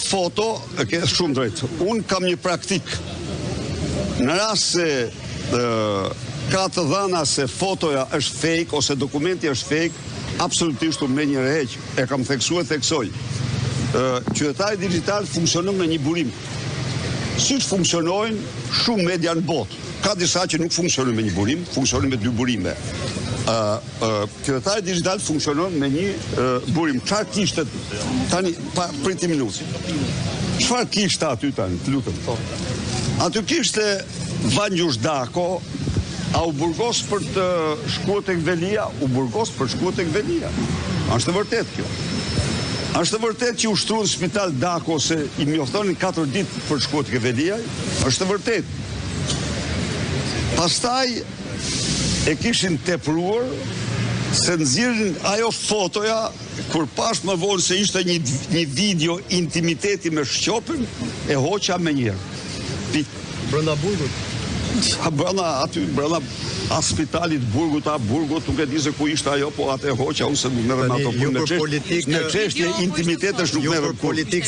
Foto, e ke shumë drejt. Unë kam një praktikë. Në rast se ë, ka të dhëna se fotoja është fake ose dokumenti është fake, absolutisht unë menjëherë heq. E kam theksuar e theksoj. Ë, qytetari digital funksionon me një burim. Siç funksionojnë shumë media në botë. Ka disa që nuk funksionojnë me një burim, funksionojnë me dy burime. Ë, ë, qytetari digital funksionon me një ë, burim. Çfarë kishte tani pa prit një minutë. Çfarë kishte aty tani, të lutem. Aty kishte Vangjush Dako, a u burgos për të shkuar tek Velia, u burgos për të shkuar tek Velia. Është e vërtet kjo. Është e vërtet që u shtruan në spital Dako se i mjaftonin 4 ditë për të shkuar tek Veliaj, është e vërtet. Pastaj e kishin tepruar se nxirrin ajo fotoja kur pash më vonë se ishte një një video intimiteti me shqopin e hoqa menjëherë. Pik. Brenda burgut. A brenda aty, brenda a spitalit burgut, a burgut, nuk e di se ku ishte ajo, po atë e hoqa, unë se nuk merrem me Tani, ato ju punë me për çështje, politikë- me çështje Video, po ishte intimitetesh nuk Ju merrem për kurrë. politikë.